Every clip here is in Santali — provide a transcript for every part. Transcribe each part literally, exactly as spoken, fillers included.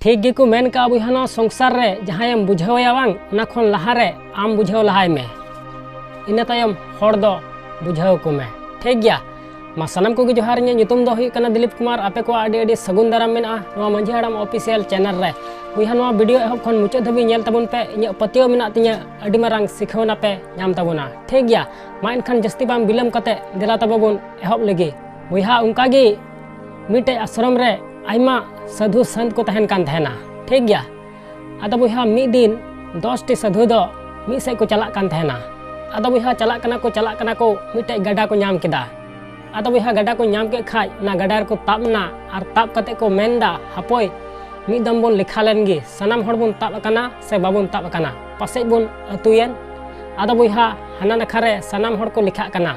ᱴᱷᱤᱠ ᱜᱮᱠᱚ ᱢᱮᱱ ᱠᱟᱜᱼᱟ ᱵᱚᱭᱦᱟ, ᱱᱚᱣᱟ ᱥᱚᱝᱥᱟᱨ ᱨᱮ ᱡᱟᱦᱟᱸᱭᱮᱢ ᱵᱩᱡᱷᱟᱹᱣᱮᱭᱟ ᱵᱟᱝ, ᱚᱱᱟ ᱠᱷᱚᱱ ᱞᱟᱦᱟᱨᱮ ᱟᱢ ᱵᱩᱡᱷᱟᱹᱣ ᱞᱟᱦᱟᱭ ᱢᱮ, ᱤᱱᱟᱹ ᱛᱟᱭᱚᱢ ᱦᱚᱲ ᱫᱚ ᱵᱩᱡᱷᱟᱹᱣ ᱠᱚᱢᱮ᱾ ᱴᱷᱤᱠ ᱜᱮᱭᱟ, ᱢᱟ ᱥᱟᱱᱟᱢ ᱠᱚᱜᱮ ᱡᱚᱦᱟᱨ᱾ ᱤᱧᱟᱹᱜ ᱧᱩᱛᱩᱢ ᱫᱚ ᱦᱩᱭᱩᱜ ᱠᱟᱱᱟ ᱫᱤᱞᱤᱯ ᱠᱩᱢᱟᱨ᱾ ᱟᱯᱮ ᱠᱚᱣᱟᱜ ᱟᱹᱰᱤ ᱟᱹᱰᱤ ᱥᱟᱹᱜᱩᱱ ᱫᱟᱨᱟᱢ ᱢᱮᱱᱟᱜᱼᱟ ᱱᱚᱣᱟ ᱢᱟᱹᱡᱷᱤ ᱦᱟᱲᱟᱢ ᱚᱯᱷᱤᱥᱤᱭᱟᱞ ᱪᱮᱱᱮᱞ ᱨᱮ᱾ ᱵᱚᱭᱦᱟ, ᱱᱚᱣᱟ ᱵᱷᱤᱰᱤᱭᱳ ᱮᱦᱚᱵ ᱠᱷᱚᱱ ᱢᱩᱪᱟᱹᱫ ᱫᱷᱟᱹᱵᱤᱡ ᱧᱮᱞ ᱛᱟᱵᱚᱱ ᱯᱮ᱾ ᱤᱧᱟᱹᱜ ᱯᱟᱹᱛᱭᱟᱹᱣ ᱢᱮᱱᱟᱜ ᱛᱤᱧᱟᱹ ᱟᱹᱰᱤ ᱢᱟᱨᱟᱝ ᱥᱤᱠᱷᱟᱹᱣᱱᱟ ᱯᱮ ᱧᱟᱢ ᱛᱟᱵᱚᱱᱟ᱾ ᱴᱷᱤᱠ ᱜᱮᱭᱟ, ᱢᱟ ᱮᱱᱠᱷᱟᱱ ᱡᱟᱹᱥᱛᱤ ᱵᱟᱝ ᱵᱤᱞᱚᱢ ᱠᱟᱛᱮ ᱫᱮᱞᱟ ᱛᱟᱵᱚ ᱵᱚᱱ ᱮᱦᱚᱵ ᱞᱮᱜᱮ᱾ ᱵᱚᱭᱦᱟ, ᱚᱱᱠᱟ ᱜᱮ ᱢᱤᱫᱴᱮᱡ ᱟᱥᱨᱚᱢ ᱨᱮ ᱟᱭᱢᱟ ᱥᱟᱹᱫᱷᱩ ᱥᱟᱱᱛ ᱠᱚ ᱛᱟᱦᱮᱱ ᱠᱟᱱ ᱛᱟᱦᱮᱱᱟ᱾ ᱴᱷᱤᱠ ᱜᱮᱭᱟ, ᱟᱫᱚ ᱵᱚᱭᱦᱟ, ᱢᱤᱫ ᱫᱤᱱ ᱫᱚᱥ ᱴᱤ ᱥᱟᱹᱫᱷᱩ ᱫᱚ ᱢᱤᱫ ᱥᱮᱫ ᱠᱚ ᱪᱟᱞᱟᱜ ᱠᱟᱱ ᱛᱟᱦᱮᱱᱟ᱾ ᱟᱫᱚ ᱵᱚᱭᱦᱟ, ᱪᱟᱞᱟᱜ ᱠᱟᱱᱟ ᱠᱚ, ᱪᱟᱞᱟᱜ ᱠᱟᱱᱟ ᱠᱚ, ᱢᱤᱫᱴᱮᱡ ᱜᱟᱰᱟ ᱠᱚ ᱧᱟᱢ ᱠᱮᱫᱟ᱾ ᱟᱫᱚ ᱵᱚᱭᱦᱟ, ᱜᱟᱰᱟ ᱠᱚ ᱧᱟᱢ ᱠᱮᱫ ᱠᱷᱟᱡ ᱚᱱᱟ ᱜᱟᱰᱟ ᱨᱮᱠᱚ ᱛᱟᱵ ᱮᱱᱟ ᱟᱨ ᱛᱟᱵ ᱠᱟᱛᱮ ᱠᱚ ᱢᱮᱱ ᱮᱫᱟ, ᱦᱟᱯᱳᱭ ᱢᱤᱫ ᱫᱚᱢ ᱵᱚᱱ ᱞᱮᱠᱷᱟ ᱞᱮᱱ ᱜᱮ, ᱥᱟᱱᱟᱢ ᱦᱚᱲ ᱵᱚᱱ ᱛᱟᱵ ᱟᱠᱟᱱᱟ ᱥᱮ ᱵᱟᱵᱚᱱ ᱛᱟᱵ ᱟᱠᱟᱱᱟ, ᱯᱟᱥᱮᱡ ᱵᱚᱱ ᱟᱹᱛᱩᱭᱮᱱ᱾ ᱟᱫᱚ ᱵᱚᱭᱦᱟ, ᱦᱟᱱᱟ ᱱᱟᱠᱷᱟ ᱨᱮ ᱥᱟᱱᱟᱢ ᱦᱚᱲ ᱠᱚ ᱞᱮᱠᱷᱟᱜ ᱠᱟᱱᱟ᱾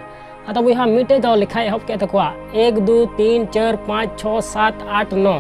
ᱟᱫᱚ ᱵᱚᱭᱦᱟ, ᱢᱤᱫᱴᱮᱡ ᱫᱚ ᱞᱮᱠᱷᱟᱭ ᱮᱦᱚᱵ ᱠᱮᱫ ᱛᱟᱠᱚᱣᱟ, ᱮᱠ, ᱫᱩ, ᱛᱤᱱ, ᱪᱟᱨ, ᱯᱟᱸᱪ, ᱪᱷᱚ, ᱥᱟᱛ, ᱟᱴ, ᱱᱚ,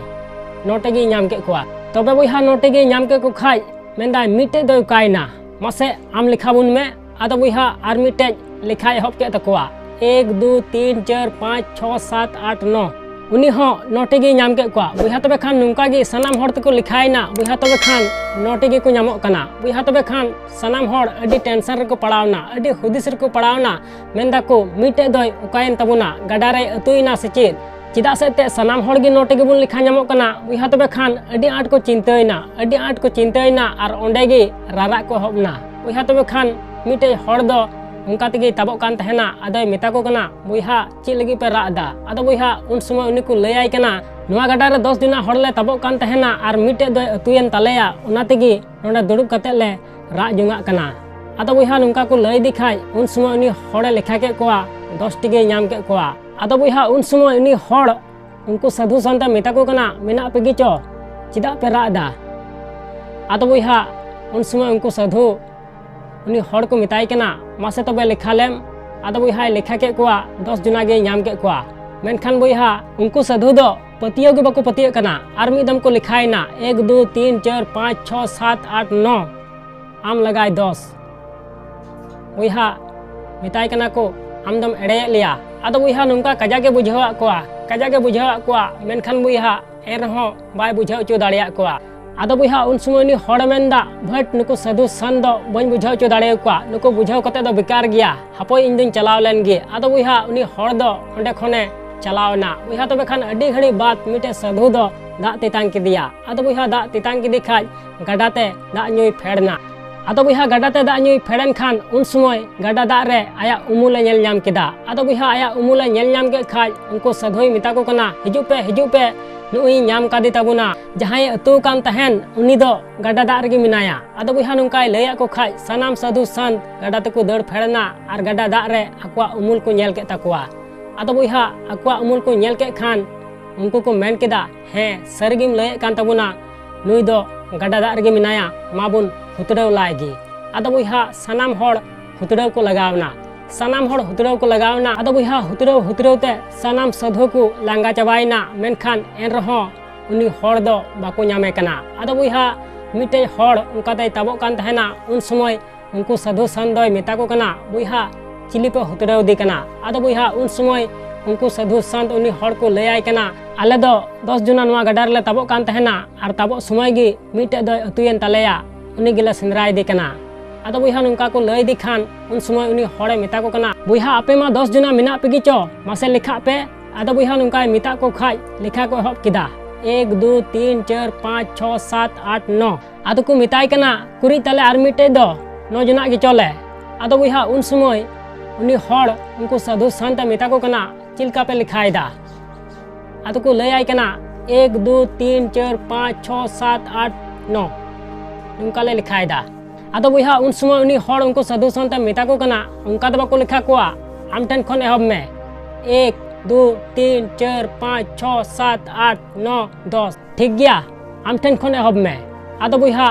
ᱱᱚ ᱴᱤ ᱜᱮᱭ ᱧᱟᱢ ᱠᱮᱫ ᱠᱚᱣᱟ᱾ ᱛᱚᱵᱮ ᱵᱚᱭᱦᱟ, ᱱᱚ ᱴᱤ ᱜᱮᱭ ᱧᱟᱢ ᱠᱮᱫ ᱠᱚ ᱠᱷᱟᱡ ᱢᱮᱱᱫᱟᱭ, ᱢᱤᱫᱴᱮᱡ ᱫᱚᱭ ᱚᱠᱟᱭᱮᱱᱟ, ᱢᱟᱥᱮ ᱟᱢ ᱞᱮᱠᱷᱟ ᱵᱚᱱ ᱢᱮ᱾ ᱟᱫᱚ ᱵᱚᱭᱦᱟ, ᱟᱨ ᱢᱤᱫᱴᱮᱡ ᱞᱮᱠᱷᱟᱭ ᱮᱦᱚᱵ ᱠᱮᱫ ᱛᱟᱠᱚᱣᱟ, ᱮᱠ, ᱫᱩ, ᱛᱤᱱ, ᱪᱟᱨ, ᱯᱟᱸᱪ, ᱪᱷᱚ, ᱥᱟᱛ, ᱟᱴ, ᱱᱚ᱾ ᱩᱱᱤ ᱦᱚᱸ ᱱᱚ ᱴᱤ ᱜᱮᱭ ᱧᱟᱢ ᱠᱮᱫ ᱠᱚᱣᱟ᱾ ᱵᱚᱭᱦᱟ, ᱛᱚᱵᱮ ᱠᱷᱟᱱ ᱱᱚᱝᱠᱟ ᱜᱮ ᱥᱟᱱᱟᱢ ᱦᱚᱲ ᱛᱮᱠᱚ ᱞᱮᱠᱷᱟᱭᱮᱱᱟ᱾ ᱵᱚᱭᱦᱟ, ᱛᱚᱵᱮ ᱠᱷᱟᱱ ᱱᱚ ᱴᱤ ᱜᱮᱠᱚ ᱧᱟᱢᱚᱜ ᱠᱟᱱᱟ᱾ ᱵᱚᱭᱦᱟ, ᱛᱚᱵᱮ ᱠᱷᱟᱱ ᱥᱟᱱᱟᱢ ᱦᱚᱲ ᱟᱹᱰᱤ ᱴᱮᱱᱥᱚᱱ ᱨᱮᱠᱚ ᱯᱟᱲᱟᱣᱱᱟ, ᱟᱹᱰᱤ ᱦᱩᱫᱤᱥ ᱨᱮᱠᱚ ᱯᱟᱲᱟᱣᱱᱟ᱾ ᱢᱮᱱᱫᱟᱠᱚ, ᱢᱤᱫᱴᱮᱡ ᱫᱚᱭ ᱚᱠᱟᱭᱮᱱ ᱛᱟᱵᱚᱱᱟ, ᱜᱟᱰᱟ ᱨᱮᱭ ᱟᱹᱛᱩᱭᱮᱱᱟ ᱥᱮ ᱪᱮᱫ? ᱪᱮᱫᱟᱜ ᱥᱮ ᱮᱱᱛᱮᱫ ᱥᱟᱱᱟᱢ ᱦᱚᱲ ᱜᱮ ᱱᱚ ᱴᱤ ᱜᱮᱵᱚᱱ ᱞᱮᱠᱷᱟ ᱧᱟᱢᱚᱜ ᱠᱟᱱᱟ᱾ ᱵᱚᱭᱦᱟ, ᱛᱚᱵᱮ ᱠᱷᱟᱱ ᱟᱹᱰᱤ ᱟᱸᱴ ᱠᱚ ᱪᱤᱱᱛᱟᱹᱭᱮᱱᱟ, ᱟᱹᱰᱤ ᱟᱸᱴ ᱠᱚ ᱪᱤᱱᱛᱟᱹᱭᱮᱱᱟ ᱟᱨ ᱚᱸᱰᱮ ᱜᱮ ᱨᱟᱨᱟᱜ ᱠᱚ ᱮᱦᱚᱵ ᱮᱱᱟ᱾ ᱵᱚᱭᱦᱟ, ᱛᱚᱵᱮ ᱠᱷᱟᱱ ᱢᱤᱫᱴᱮᱡ ᱦᱚᱲ ᱫᱚ ᱚᱱᱠᱟ ᱛᱮᱜᱮᱭ ᱛᱟᱵᱚᱜ ᱠᱟᱱ ᱛᱟᱦᱮᱱᱟ᱾ ᱟᱫᱚᱭ ᱢᱮᱛᱟ ᱠᱚ ᱠᱟᱱᱟ, ᱵᱚᱭᱦᱟ, ᱪᱮᱫ ᱞᱟᱹᱜᱤᱫ ᱯᱮ ᱨᱟᱜ ᱮᱫᱟ? ᱟᱫᱚ ᱵᱚᱭᱦᱟ, ᱩᱱ ᱥᱚᱢᱚᱭ ᱩᱱᱤ ᱠᱚ ᱞᱟᱹᱭᱟᱭ ᱠᱟᱱᱟ, ᱱᱚᱣᱟ ᱜᱟᱰᱟ ᱨᱮ ᱫᱚᱥ ᱡᱚᱱᱟ ᱦᱚᱲ ᱞᱮ ᱛᱟᱵᱚᱜ ᱠᱟᱱ ᱛᱟᱦᱮᱱᱟ ᱟᱨ ᱢᱤᱫᱴᱮᱡ ᱫᱚᱭ ᱟᱹᱛᱩᱭᱮᱱ ᱛᱟᱞᱮᱭᱟ, ᱚᱱᱟ ᱛᱮᱜᱮ ᱱᱚᱰᱮ ᱫᱩᱲᱩᱵ ᱠᱟᱛᱮ ᱞᱮ ᱨᱟᱜ ᱡᱚᱝᱟᱜ ᱠᱟᱱᱟ᱾ ᱟᱫᱚ ᱵᱚᱭᱦᱟ, ᱱᱚᱝᱠᱟ ᱠᱚ ᱞᱟᱹᱭ ᱤᱫᱤ ᱠᱷᱟᱡ ᱩᱱ ᱥᱚᱢᱚᱭ ᱩᱱᱤ ᱦᱚᱲᱮ ᱞᱮᱠᱷᱟ ᱠᱮᱫ ᱠᱚᱣᱟ, ᱫᱚᱥ ᱴᱤ ᱜᱮᱭ ᱧᱟᱢ ᱠᱮᱫ ᱠᱚᱣᱟ᱾ ᱟᱫᱚ ᱵᱚᱭᱦᱟ, ᱩᱱ ᱥᱚᱢᱚᱭ ᱩᱱᱤ ᱦᱚᱲ ᱩᱱᱠᱩ ᱥᱟᱹᱫᱷᱩ ᱥᱟᱱᱛᱮ ᱢᱮᱛᱟ ᱠᱚ ᱠᱟᱱᱟ, ᱢᱮᱱᱟᱜ ᱯᱮ ᱜᱮ ᱪᱚ, ᱪᱮᱫᱟᱜ ᱯᱮ ᱨᱟᱜ ᱮᱫᱟ? ᱟᱫᱚ ᱵᱚᱭᱦᱟ, ᱩᱱ ᱥᱚᱢᱚᱭ ᱩᱱᱠᱩ ᱥᱟᱹᱫᱷᱩ ᱩᱱᱤ ᱦᱚᱲ ᱠᱚ ᱢᱮᱛᱟᱭ ᱠᱟᱱᱟ, ᱢᱟᱥᱮ ᱛᱚᱵᱮ ᱞᱮᱠᱷᱟ ᱞᱮᱢ᱾ ᱟᱫᱚ ᱵᱚᱭᱦᱟᱭ ᱞᱮᱠᱷᱟ ᱠᱮᱫ ᱠᱚᱣᱟ, ᱫᱚᱥ ᱡᱚᱱᱟ ᱜᱮᱭ ᱧᱟᱢ ᱠᱮᱫ ᱠᱚᱣᱟ᱾ ᱢᱮᱱᱠᱷᱟᱱ ᱵᱚᱭᱦᱟ, ᱩᱱᱠᱩ ᱥᱟᱹᱫᱷᱩ ᱫᱚ ᱯᱟᱹᱛᱭᱟᱹᱣ ᱜᱮ ᱵᱟᱠᱚ ᱯᱟᱹᱛᱭᱟᱹᱜ ᱠᱟᱱᱟ᱾ ᱟᱨ ᱢᱤᱫ ᱫᱚᱢ ᱠᱚ ᱞᱮᱠᱷᱟᱭᱮᱱᱟ, ᱮᱠ, ᱫᱩ, ᱛᱤᱱ, ᱪᱟᱨ, ᱯᱟᱸᱪ, ᱪᱷᱚ, ᱥᱟᱛ, ᱟᱴ, ᱱᱚ, ᱟᱢ ᱞᱟᱜᱟᱭ ᱫᱚᱥ᱾ ᱵᱚᱭᱦᱟ, ᱢᱮᱛᱟᱭ ᱠᱟᱱᱟ ᱠᱚ, ᱟᱢ ᱫᱚᱢ ᱮᱲᱮᱭᱮᱫ ᱞᱮᱭᱟ᱾ ᱟᱫᱚ ᱵᱚᱭᱦᱟ, ᱱᱚᱝᱠᱟ ᱠᱟᱡᱟᱠ ᱮ ᱵᱩᱡᱷᱟᱹᱣᱟᱫ ᱠᱚᱣᱟ, ᱠᱟᱡᱟᱠ ᱮ ᱵᱩᱡᱷᱟᱹᱣᱟᱫ ᱠᱚᱣᱟ᱾ ᱢᱮᱱᱠᱷᱟᱱ ᱵᱚᱭᱦᱟ, ᱮᱱ ᱨᱮᱦᱚᱸ ᱵᱟᱭ ᱵᱩᱡᱷᱟᱹᱣ ᱦᱚᱪᱚ ᱫᱟᱲᱮᱭᱟᱜ ᱠᱚᱣᱟ᱾ ᱟᱫᱚ ᱵᱚᱭᱦᱟ, ᱩᱱ ᱥᱚᱢᱚᱭ ᱩᱱᱤ ᱦᱚᱲᱮ ᱢᱮᱱᱫᱟ, "ᱵᱷᱟᱹᱴ, ᱱᱩᱠᱩ ᱥᱟᱹᱫᱷᱩ ᱥᱟᱱᱛ ᱫᱚ ᱵᱟᱹᱧ ᱵᱩᱡᱷᱟᱹᱣ ᱦᱚᱪᱚ ᱫᱟᱲᱮᱭᱟᱠᱚᱣᱟ, ᱱᱩᱠᱩ ᱵᱩᱡᱷᱟᱹᱣ ᱠᱟᱛᱮ ᱫᱚ ᱵᱮᱠᱟᱨ ᱜᱮᱭᱟ, ᱦᱟᱯᱳᱭ ᱤᱧ ᱫᱚᱧ ᱪᱟᱞᱟᱣ ᱞᱮᱱ ᱜᱮ᱾" ᱟᱫᱚ ᱵᱚᱭᱦᱟ, ᱩᱱᱤ ᱦᱚᱲ ᱫᱚ ᱚᱸᱰᱮ ᱠᱷᱚᱱᱮ ᱪᱟᱞᱟᱣ ᱮᱱᱟ᱾ ᱵᱚᱭᱦᱟ, ᱛᱚᱵᱮ ᱠᱷᱟᱱ ᱟᱹᱰᱤ ᱜᱷᱟᱹᱲᱤᱡ ᱵᱟᱫ ᱢᱤᱫᱴᱮᱡ ᱥᱟᱹᱫᱷᱩ ᱫᱚ ᱫᱟᱜ ᱛᱮᱛᱟᱝ ᱠᱮᱫᱮᱭᱟ᱾ ᱟᱫᱚ ᱵᱚᱭᱦᱟ, ᱫᱟᱜ ᱛᱮᱛᱟᱝ ᱠᱮᱫᱮ ᱠᱷᱟᱡ ᱜᱟᱰᱟ ᱛᱮ ᱫᱟᱜ ᱧᱩᱭ ᱯᱷᱮᱰ ᱮᱱᱟ᱾ ᱟᱫᱚ ᱵᱚᱭᱦᱟ, ᱜᱟᱰᱟ ᱛᱮ ᱫᱟᱜ ᱧᱩᱭ ᱯᱷᱮᱰ ᱮᱱ ᱠᱷᱟᱱ ᱩᱱ ᱥᱚᱢᱚᱭ ᱜᱟᱰᱟ ᱫᱟᱜ ᱨᱮ ᱟᱭᱟᱜ ᱩᱢᱩᱞᱮ ᱧᱮᱞ ᱧᱟᱢ ᱠᱮᱫᱟ᱾ ᱟᱫᱚ ᱵᱚᱭᱦᱟ, ᱟᱭᱟᱜ ᱩᱢᱩᱞᱮ ᱧᱮᱞ ᱧᱟᱢ ᱠᱮᱫ ᱠᱷᱟᱡ ᱩᱱᱠᱩ ᱥᱟᱹᱫᱷᱩᱭ ᱢᱮᱛᱟ ᱠᱚ ᱠᱟᱱᱟ, "ᱦᱤᱡᱩᱜ ᱯᱮ, ᱦᱤᱡᱩᱜ ᱯᱮ, ᱱᱩᱭ ᱧᱟᱢ ᱠᱟᱫᱮ ᱛᱟᱵᱚᱱᱟ, ᱡᱟᱦᱟᱸᱭᱮ ᱟᱹᱛᱩ ᱠᱟᱱ ᱛᱟᱦᱮᱱ ᱩᱱᱤ ᱫᱚ ᱜᱟᱰᱟ ᱫᱟᱜ ᱨᱮᱜᱮ ᱢᱮᱱᱟᱭᱟ᱾" ᱟᱫᱚ ᱵᱚᱭᱦᱟ, ᱱᱚᱝᱠᱟᱭ ᱞᱟᱹᱭᱟᱫ ᱠᱚ ᱠᱷᱟᱡ ᱥᱟᱱᱟᱢ ᱥᱟᱹᱫᱷᱩ ᱥᱟᱱᱛ ᱜᱟᱰᱟ ᱛᱮᱠᱚ ᱫᱟᱹᱲ ᱯᱷᱮᱰ ᱮᱱᱟ ᱟᱨ ᱜᱟᱰᱟ ᱫᱟᱜ ᱨᱮ ᱟᱠᱚᱣᱟᱜ ᱩᱢᱩᱞ ᱠᱚ ᱧᱮᱞ ᱠᱮᱫ ᱛᱟᱠᱚᱣᱟ᱾ ᱟᱫᱚ ᱵᱚᱭᱦᱟ, ᱟᱠᱚᱣᱟᱜ ᱩᱢᱩᱞ ᱠᱚ ᱧᱮᱞ ᱠᱮᱫ ᱠᱷᱟᱱ ᱩᱱᱠᱩ ᱠᱚ ᱢᱮᱱ ᱠᱮᱫᱟ, "ᱦᱮᱸ, ᱥᱟᱹᱨᱤᱜᱮᱢ ᱞᱟᱹᱭᱮᱫ ᱠᱟᱱ ᱛᱟᱵᱚᱱᱟ, ᱱᱩᱭ ᱫᱚ ᱜᱟᱰᱟ ᱫᱟᱜ ᱨᱮᱜᱮ ᱢᱮᱱᱟᱭᱟ, ᱢᱟ ᱵᱚᱱ ᱦᱩᱛᱲᱟᱹᱣ ᱞᱟᱭ ᱜᱮ᱾" ᱟᱫᱚ ᱵᱚᱭᱦᱟ, ᱥᱟᱱᱟᱢ ᱦᱚᱲ ᱦᱩᱛᱲᱟᱹᱣ ᱠᱚ ᱞᱟᱜᱟᱣ ᱮᱱᱟ᱾ ᱥᱟᱱᱟᱢ ᱦᱚᱲ ᱦᱩᱛᱲᱟᱹᱣ ᱠᱚ ᱞᱟᱜᱟᱣ ᱮᱱᱟ᱾ ᱟᱫᱚ ᱵᱚᱭᱦᱟ, ᱦᱩᱛᱲᱟᱹᱣ ᱦᱩᱛᱲᱟᱹᱣ ᱛᱮ ᱥᱟᱱᱟᱢ ᱥᱟᱹᱫᱷᱩ ᱠᱚ ᱞᱟᱸᱜᱟ ᱪᱟᱵᱟᱭᱮᱱᱟ᱾ ᱢᱮᱱᱠᱷᱟᱱ ᱮᱱ ᱨᱮᱦᱚᱸ ᱩᱱᱤ ᱦᱚᱲ ᱫᱚ ᱵᱟᱠᱚ ᱧᱟᱢᱮ ᱠᱟᱱᱟ᱾ ᱟᱫᱚ ᱵᱚᱭᱦᱟ, ᱢᱤᱫᱴᱮᱡ ᱦᱚᱲ ᱚᱱᱠᱟ ᱛᱮᱭ ᱛᱟᱵᱚᱜ ᱠᱟᱱ ᱛᱟᱦᱮᱱᱟ᱾ ᱩᱱ ᱥᱚᱢᱚᱭ ᱩᱱᱠᱩ ᱥᱟᱹᱫᱷᱩ ᱥᱟᱱᱛ ᱫᱚᱭ ᱢᱮᱛᱟ ᱠᱚ ᱠᱟᱱᱟ, "ᱵᱚᱭᱦᱟ, ᱪᱤᱞᱤ ᱯᱮ ᱦᱩᱛᱲᱟᱹᱣ ᱤᱫᱤ ᱠᱟᱱᱟ?" ᱟᱫᱚ ᱵᱚᱭᱦᱟ, ᱩᱱ ᱥᱚᱢᱚᱭ ᱩᱱᱠᱩ ᱥᱟᱹᱫᱷᱩ ᱥᱟᱱᱛ ᱩᱱᱤ ᱦᱚᱲ ᱠᱚ ᱞᱟᱹᱭᱟᱭ ᱠᱟᱱᱟ, "ᱟᱞᱮ ᱫᱚ ᱫᱚᱥ ᱡᱚᱱᱟ ᱱᱚᱣᱟ ᱜᱟᱰᱟ ᱨᱮᱞᱮ ᱛᱟᱵᱚᱜ ᱠᱟᱱ ᱛᱟᱦᱮᱱᱟ ᱟᱨ ᱛᱟᱵᱚᱜ ᱥᱚᱢᱚᱭ ᱜᱮ ᱢᱤᱫᱴᱮᱡ ᱫᱚᱭ ᱟᱹᱛᱩᱭᱮᱱ ᱛᱟᱞᱮᱭᱟ, ᱩᱱᱤ ᱜᱮᱞᱮ ᱥᱮᱸᱫᱽᱨᱟ ᱤᱫᱤ ᱠᱟᱱᱟ᱾" ᱟᱫᱚ ᱵᱚᱭᱦᱟ, ᱱᱚᱝᱠᱟ ᱠᱚ ᱞᱟᱹᱭ ᱤᱫᱤ ᱠᱷᱟᱱ ᱩᱱ ᱥᱚᱢᱚᱭ ᱩᱱᱤ ᱦᱚᱲᱮ ᱢᱮᱛᱟ ᱠᱚ ᱠᱟᱱᱟ, "ᱵᱚᱭᱦᱟ, ᱟᱯᱮ ᱢᱟ ᱫᱚᱥ ᱡᱚᱱᱟ ᱢᱮᱱᱟᱜ ᱯᱮ ᱜᱮ ᱪᱚ, ᱢᱟᱥᱮ ᱞᱮᱠᱷᱟᱜ ᱯᱮ᱾" ᱟᱫᱚ ᱵᱚᱭᱦᱟ, ᱱᱚᱝᱠᱟᱭ ᱢᱮᱛᱟᱜ ᱠᱚ ᱠᱷᱟᱡ ᱞᱮᱠᱷᱟ ᱠᱚ ᱮᱦᱚᱵ ᱠᱮᱫᱟ, ᱮᱠ, ᱫᱩ, ᱛᱤᱱ, ᱪᱟᱨ, ᱯᱟᱸᱪ, ᱪᱷᱚ, ᱥᱟᱛ, ᱟᱴ, ᱱᱚ᱾ ᱟᱫᱚ ᱠᱚ ᱢᱮᱛᱟᱭ ᱠᱟᱱᱟ, "ᱠᱩᱨᱤᱡ ᱛᱟᱞᱮ ᱟᱨ ᱢᱤᱫᱴᱮᱡ ᱫᱚ, ᱱᱚ ᱡᱚᱱᱟᱜ ᱜᱮ ᱪᱚᱞᱮ᱾" ᱟᱫᱚ ᱵᱚᱭᱦᱟ, ᱩᱱ ᱥᱚᱢᱚᱭ ᱩᱱᱤ ᱦᱚᱲ ᱩᱱᱠᱩ ᱥᱟᱹᱫᱷᱩ ᱥᱟᱱᱛ ᱮ ᱢᱮᱛᱟ ᱠᱚ ᱠᱟᱱᱟ, "ᱪᱮᱫ ᱞᱮᱠᱟ ᱯᱮ ᱞᱮᱠᱷᱟᱭᱮᱫᱟ?" ᱟᱫᱚ ᱠᱚ ᱞᱟᱹᱭᱟᱭ ᱠᱟᱱᱟ, ᱮᱠ, ᱫᱩ, ᱛᱤᱱ, ᱪᱟᱨ, ᱯᱟᱸᱪ, ᱪᱷᱚ, ᱥᱟᱛ, ᱟᱴ, ᱱᱚ, ᱱᱚᱝᱠᱟ ᱞᱮ ᱞᱮᱠᱷᱟᱭᱮᱫᱟ᱾ ᱟᱫᱚ ᱵᱚᱭᱦᱟ, ᱩᱱ ᱥᱚᱢᱚᱭ ᱩᱱᱤ ᱦᱚᱲ ᱩᱱᱠᱩ ᱥᱟᱹᱫᱷᱩ ᱥᱟᱱᱛ ᱮ ᱢᱮᱛᱟ ᱠᱚ ᱠᱟᱱᱟ, "ᱚᱱᱠᱟ ᱫᱚ ᱵᱟᱠᱚ ᱞᱮᱠᱷᱟ ᱠᱚᱣᱟ, ᱟᱢ ᱴᱷᱮᱱ ᱠᱷᱚᱱ ᱮᱦᱚᱵ ᱢᱮ, ᱮᱠ, ᱫᱩ, ᱛᱤᱱ, ᱪᱟᱨ, ᱯᱟᱸᱪ, ᱪᱷᱚ, ᱥᱟᱛ, ᱟᱴ, ᱱᱚ, ᱫᱚᱥ, ᱴᱷᱤᱠ ᱜᱮᱭᱟ, ᱟᱢ ᱴᱷᱮᱱ ᱠᱷᱚᱱ ᱮᱦᱚᱵ ᱢᱮ᱾" ᱟᱫᱚ ᱵᱚᱭᱦᱟ,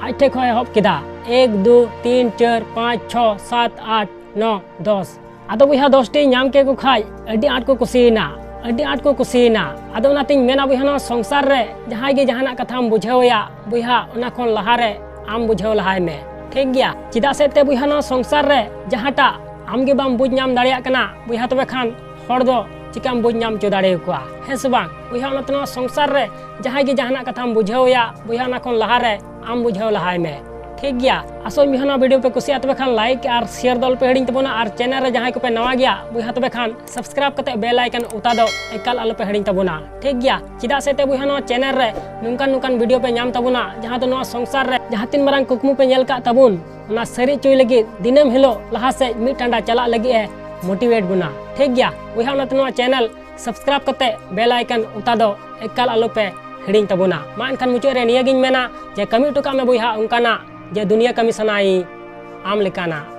ᱟᱡ ᱴᱷᱮᱱ ᱠᱷᱚᱱ ᱮᱦᱚᱵ ᱠᱮᱫᱟ, ᱮᱠ, ᱫᱩ, ᱛᱤᱱ, ᱪᱟᱨ, ᱯᱟᱸᱪ, ᱪᱷᱚ, ᱥᱟᱛ, ᱟᱴ, ᱱᱚ, ᱫᱚᱥ᱾ ᱟᱫᱚ ᱵᱚᱭᱦᱟ, ᱫᱚᱥᱴᱤ ᱧᱟᱢ ᱠᱮᱫ ᱠᱚ ᱠᱷᱟᱡ ᱟᱹᱰᱤ ᱟᱸᱴ ᱠᱚ ᱠᱩᱥᱤᱭᱮᱱᱟ, ᱟᱹᱰᱤ ᱟᱸᱴ ᱠᱚ ᱠᱩᱥᱤᱭᱮᱱᱟ᱾ ᱟᱫᱚ ᱚᱱᱟᱛᱤᱧ ᱢᱮᱱᱟ ᱵᱚᱭᱦᱟ, ᱱᱚᱣᱟ ᱥᱚᱝᱥᱟᱨ ᱨᱮ ᱡᱟᱦᱟᱸᱭ ᱜᱮ ᱡᱟᱦᱟᱱᱟᱜ ᱠᱟᱛᱷᱟᱢ ᱵᱩᱡᱷᱟᱹᱣ ᱮᱭᱟ ᱵᱚᱭᱦᱟ, ᱚᱱᱟ ᱠᱷᱚᱱ ᱞᱟᱦᱟᱨᱮ ᱟᱢ ᱵᱩᱡᱷᱟᱹᱣ ᱞᱟᱦᱟᱭ ᱢᱮ, ᱴᱷᱤᱠ ᱜᱮᱭᱟ? ᱪᱮᱫᱟᱜ ᱥᱮ ᱛᱮ ᱵᱚᱭᱦᱟ, ᱱᱚᱣᱟ ᱥᱚᱝᱥᱟᱨ ᱨᱮ ᱡᱟᱦᱟᱸᱴᱟᱜ ᱟᱢ ᱜᱮ ᱵᱟᱢ ᱵᱩᱡᱽ ᱧᱟᱢ ᱫᱟᱲᱮᱭᱟᱜ ᱠᱟᱱᱟ ᱵᱚᱭᱦᱟ, ᱛᱚᱵᱮ ᱠᱷᱟᱱ ᱦᱚᱲ ᱫᱚ ᱪᱤᱠᱟᱢ ᱵᱩᱡᱽ ᱧᱟᱢ ᱦᱚᱪᱚ ᱫᱟᱲᱮᱭᱟᱠᱚᱣᱟ, ᱦᱮᱸ ᱥᱮ ᱵᱟᱝ? ᱵᱚᱭᱦᱟ, ᱚᱱᱟᱛᱮ ᱱᱚᱣᱟ ᱥᱚᱝᱥᱟᱨ ᱨᱮ ᱡᱟᱦᱟᱸᱭ ᱜᱮ ᱡᱟᱦᱟᱱᱟᱜ ᱠᱟᱛᱷᱟᱢ ᱵᱩᱡᱷᱟᱹᱣ ᱮᱭᱟ, ᱵᱚᱭᱦᱟ, ᱚᱱᱟ ᱠᱷᱚᱱ ᱞᱟᱦᱟᱨᱮ ᱟᱢ ᱵᱩᱡᱷᱟᱹᱣ ᱞᱟᱦᱟᱭ ᱢᱮ, ᱴᱷᱤᱠ ᱜᱮᱭᱟ? ᱟᱥᱚᱜ ᱟᱹᱧ ᱵᱚᱭᱦᱟ, ᱱᱚᱣᱟ ᱵᱷᱤᱰᱤᱭᱳ ᱯᱮ ᱠᱩᱥᱤᱭᱟᱜᱼᱟ, ᱛᱚᱵᱮ ᱠᱷᱟᱱ ᱞᱟᱭᱤᱠ ᱟᱨ ᱥᱮᱭᱟᱨ ᱫᱚ ᱟᱞᱚᱯᱮ ᱦᱤᱲᱤᱧ ᱛᱟᱵᱚᱱᱟ᱾ ᱟᱨ ᱪᱮᱱᱮᱞ ᱨᱮ ᱡᱟᱦᱟᱸᱭ ᱠᱚᱯᱮ ᱱᱟᱣᱟ ᱜᱮᱭᱟ ᱵᱚᱭᱦᱟ, ᱛᱚᱵᱮ ᱠᱷᱟᱱ ᱥᱟᱵᱥᱠᱨᱟᱭᱤᱵ ᱠᱟᱛᱮ ᱵᱮᱞ ᱟᱭᱠᱚᱱ ᱚᱛᱟ ᱫᱚ ᱮᱠᱟᱞ ᱟᱞᱚᱯᱮ ᱦᱤᱲᱤᱧ ᱛᱟᱵᱚᱱᱟ, ᱴᱷᱤᱠ ᱜᱮᱭᱟ? ᱪᱮᱫᱟᱜ ᱥᱮ ᱛᱮ ᱵᱚᱭᱦᱟ, ᱱᱚᱣᱟ ᱪᱮᱱᱮᱞ ᱨᱮ ᱱᱚᱝᱠᱟᱱ ᱱᱚᱝᱠᱟᱱ ᱵᱷᱤᱰᱤᱭᱳ ᱯᱮ ᱧᱟᱢ ᱛᱟᱵᱚᱱᱟ, ᱡᱟᱦᱟᱸ ᱫᱚ ᱱᱚᱣᱟ ᱥᱚᱝᱥᱟᱨ ᱨᱮ ᱡᱟᱦᱟᱸ ᱛᱤᱱ ᱢᱟᱨᱟᱝ ᱠᱩᱠᱢᱩ ᱯᱮ ᱧᱮᱞ ᱠᱟᱜ ᱛᱟᱵᱚᱱ, ᱚᱱᱟ ᱥᱟᱹᱨᱤ ᱦᱚᱪᱚᱭ ᱞᱟᱹᱜᱤᱫ ᱫᱤᱱᱟᱹᱢ ᱦᱤᱞᱳᱜ ᱞᱟᱦᱟ ᱥᱮᱫ ᱢᱤᱫ ᱴᱟᱸᱰᱟ ᱪᱟᱞᱟᱜ ᱞᱟᱹᱜᱤᱫ ᱮ ᱢᱳᱴᱤᱵᱷᱮᱴ ᱵᱚᱱᱟ, ᱴᱷᱤᱠ ᱜᱮᱭᱟ? ᱵᱚᱭᱦᱟ, ᱚᱱᱟᱛᱮ ᱱᱚᱣᱟ ᱪᱮᱱᱮᱞ ᱥᱟᱵᱥᱠᱨᱟᱭᱤᱵ ᱠᱟᱛᱮ ᱵᱮᱞ ᱟᱭᱠᱚᱱ ᱚᱛᱟ ᱫᱚ ᱮᱠᱟᱞ ᱟᱞᱚᱯᱮ ᱦᱤᱲᱤᱧ ᱛᱟᱵᱚᱱᱟ᱾ ᱢᱟ ᱮᱱᱠᱷᱟᱱ ᱢᱩᱪᱟᱹᱫ ᱨᱮ ᱱᱤᱭᱟᱹᱜᱤᱧ ᱢᱮᱱᱟ ᱡᱮ ᱠᱟᱹᱢᱤ ᱦᱚᱴᱚ ᱠᱟᱜ ᱢᱮ ᱵᱚᱭᱦᱟ ᱚᱱᱠᱟᱱᱟᱜ ᱡᱮ ᱫᱩᱱᱤᱭᱟᱹ ᱠᱟᱹᱢᱤ ᱥᱟᱱᱟᱭᱤᱧ ᱟᱢ ᱞᱮᱠᱟᱱᱟᱜ᱾